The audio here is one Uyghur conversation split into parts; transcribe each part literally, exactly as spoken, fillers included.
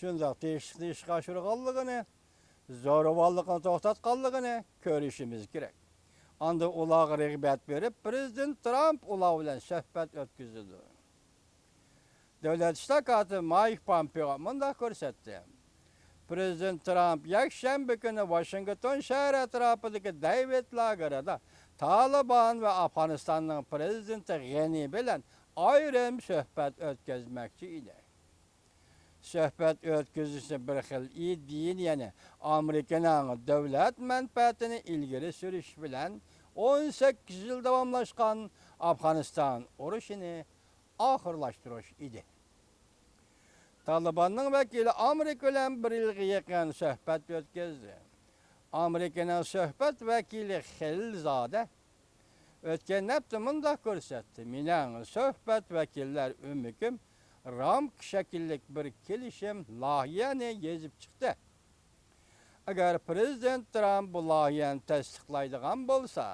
شۇنداق تىنچلىقنى ئىشقا ئاشۇرغانلىقىنى، زورىۋانلىقنى توختاتقانلىقىنى كۆرۈشىمىز كېرەك. ئاندىن ئۇلارغا رىغبەت بېرىپ، پىرېزىدېنت ترامپ ئۇلار بىلەن سۆھبەت ئۆتكۈزىدۇ. دۆلەت ئىشلار كاتىپى مايك پومپېئو مۇنداق كۆرسەتتى: پىرېزىدېنت ترامپ يەكشەنبە كۈنى ۋاشىنگتون شەھىرى ئەتراپىدىكى دەۋىد لاگېرىدا تالىبان ۋە ئافغانىستاننىڭ پىرېزىدېنتى غېنى بىلەن ئايرىم سۆھبەت ئۆتكۈزمەكچى ئىدى. سۆھبەت ئۆتكۈزۈشنى بىر خىل ئىدىيىنى، يەنى ئامېرىكىنىڭ دۆلەت مەنپەئەتىنى ئىلگىرى سۈرۈش بىلەن ئون سەككىز يىل داۋاملاشقان ئافغانىستان ئۇرۇشىنى ئاخىرلاشتۇرۇش ئىدى. تالىباننىڭ ۋەكىلى ئامېرىكا بىلەن بىر يىلغا يېقىن سۆھبەت ئۆتكۈزدى. ئامېرىكىنىڭ سۆھبەت ۋەكىلى خېلىلزادە ئۆتكەن ھەپتە مۇنداق كۆرسەتتى: مېنىڭ سۆھبەت ۋەكىللەر ئۆمىكىم رامكا شەكىللىك بىر كېلىشىم لايىھەنى يېزىپ چىقتى. ئەگەر پىرېزىدېنت ترامپ بۇ لايىھەنى تەستىقلايدىغان بولسا،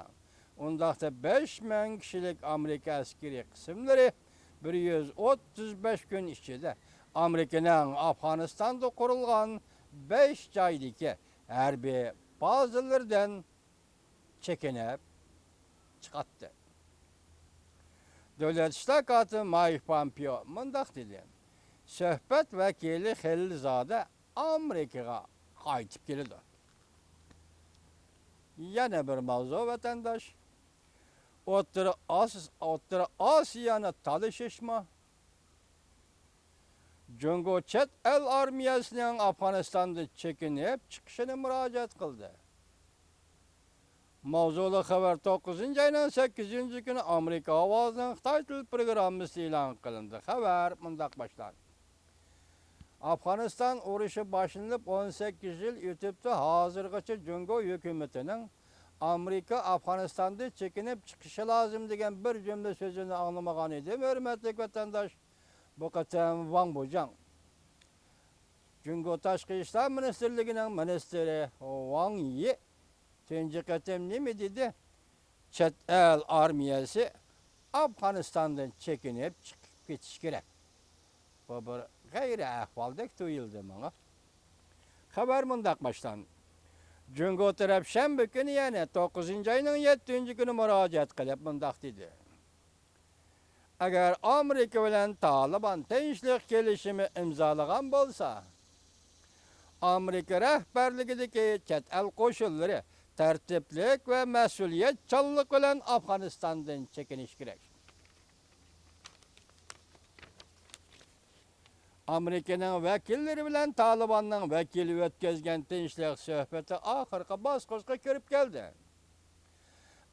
ئۇنداقتا بەش مىڭ كىشىلىك ئامېرىكا ئەسكىرىي قىسىملىرى بىر يۈز ئوتتۇز بەش كۈن ئىچىدە ئامېرىكىنىڭ ئافغانىستاندا قۇرۇلغان بەش جايدىكى ھەربىي بازىلىرىدىن چېكىنىپ چىقاتتى. دۆلەت ئىشلار كاتىپى مايك پومپېئو مۇنداق دېدى: سۆھبەت ۋەكىلى خېلىلزادە ئامېرىكىغا قايتىپ كېلىدۇ. يەنە بىر ماۋزۇ، ۋەتەنداش. ئوتتۇرا ئاس-، ئوتتۇرا ئاسىيانى تالىشىشمۇ؟ جۇڭگو چەت ئەل ئارمىيەسىنىڭ ئافغانىستاندىن چېكىنىپ چىقىشىنى مۇراجىئەت قىلدى. ماۋزۇلۇق خەۋەر توققۇزىنچى ئاينىڭ سەككىزىنچى كۈنى ئامېرىكا ئاۋازىنىڭ خىتاي تىل پروگراممىسىدا ئېلان قىلىندى. خەۋەر مۇنداق باشلاندى: ئافغانىستان ئۇرۇشى باشلىنىپ ئون سەككىز يىل ئۆتۈپتۇ، ھازىرغىچە جۇڭگو ھۆكۈمىتىنىڭ ئامېرىكا ئافغانىستاندىن چېكىنىپ چىقىشى لازىم دېگەن بىر جۈملە سۆزىنى ئاڭلىمىغان ئىدىم، ھۆرمەتلىك ۋەتەنداش. بۇ قېتىم ۋاڭ بۇجاڭ، جۇڭگو تاشقى ئىشلار مىنىستىرلىكىنىڭ مىنىستىرى ۋاڭ يى تۇنجى قېتىم نېمە دېدى؟ چەت ئەل ئارمىيەسى ئافغانىستاندىن چېكىنىپ چىقىپ كېتىشى كېرەك. بۇ بىر غەيرىي ئەھۋالدەك تۇيۇلدى ماڭا. خەۋەر مۇنداق باشلاندى: جۇڭگو تەرەپ شەنبە كۈنى، يەنى توققۇزىنچى ئاينىڭ يەتتىنچى كۈنى مۇراجىئەت قىلىپ مۇنداق دېدى: ئەگەر ئامېرىكا بىلەن تالىبان تىنچلىق كېلىشىمى ئىمزالىغان بولسا، ئامېرىكا رەھبەرلىكىدىكى چەت ئەل قوشۇنلىرى تەرتىپلىك ۋە مەسئۇلىيەتچانلىق بىلەن ئافغانىستاندىن چېكىنىشى كېرەك. ئامېرىكىنىڭ ۋەكىللىرى بىلەن تالىباننىڭ ۋەكىلى ئۆتكۈزگەن تىنچلىق سۆھبىتى ئاخىرقى باسقۇچقا كىرىپ كەلدى.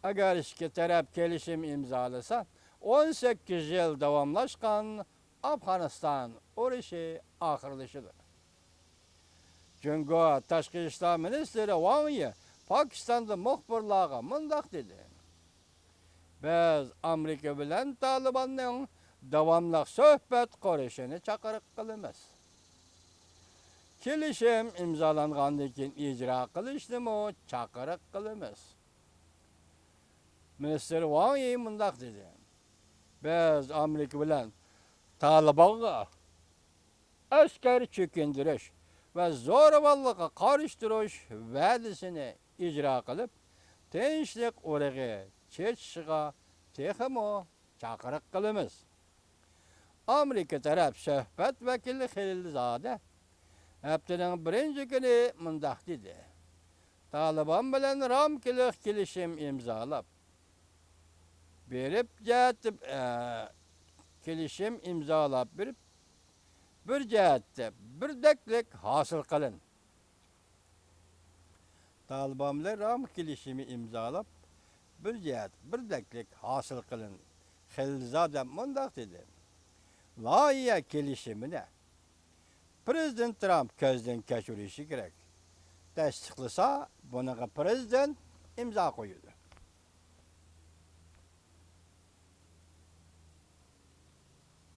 ئەگەر ئىككى تەرەپ كېلىشىم ئىمزالىسا، ئون سەككىز يىل داۋاملاشقان ئافغانىستان ئۇرۇشى ئاخىرلىشىدۇ. جۇڭگو تاشقى ئىشلار مىنىستىرى ۋاڭ يى پاكىستاندا مۇخبىرلارغا مۇنداق دېدى: بىز ئامېرىكا بىلەن تالىباننىڭ داۋاملىق سۆھبەت قۇرۇشىنى چاقىرىق قىلىمىز. كېلىشىم ئىمزالانغاندىن كېيىن ئىجرا قىلىشنىمۇ چاقىرىق قىلىمىز. مىنىستىر ۋاڭ يى مۇنداق دېدى: بىز ئامېرىكا بىلەن تالىبانغا ئەسكەر چېكىندۈرۈش ۋە زورىۋانلىققا قارشى تۇرۇش ۋەدىسىنى ئىجرا قىلىپ، تىنچلىق ئۇرۇغى چېچىشىغا تېخىمۇ چاقىرىق قىلىمىز. ئامېرىكا تەرەپ سۆھبەت ۋەكىلى خېلىلزادە ھەپتىنىڭ بىرىنچى كۈنى مۇنداق دېدى: تالىبان بىلەن رامكىلىق كېلىشىم ئىمزالاپ بېرىپ جەھەتتە، ئە، كېلىشىم ئىمزالاپ بېرىپ، بىر جەھەتتە بىردەكلىك ھاسىل قىلىن. تالىبان بىلەن رام كېلىشىمى ئىمزالاپ، بىر جەھەت بىردەكلىك ھاسىل قىلىن. خېلىلزادە مۇنداق دېدى: لايىھە كېلىشىمىنى پىرېزىدېنت ترامپ كۆزدىن كەچۈرۈشى كېرەك. تەستىقلىسا، بۇنىڭغا پىرېزىدېنت ئىمزا قويىدۇ.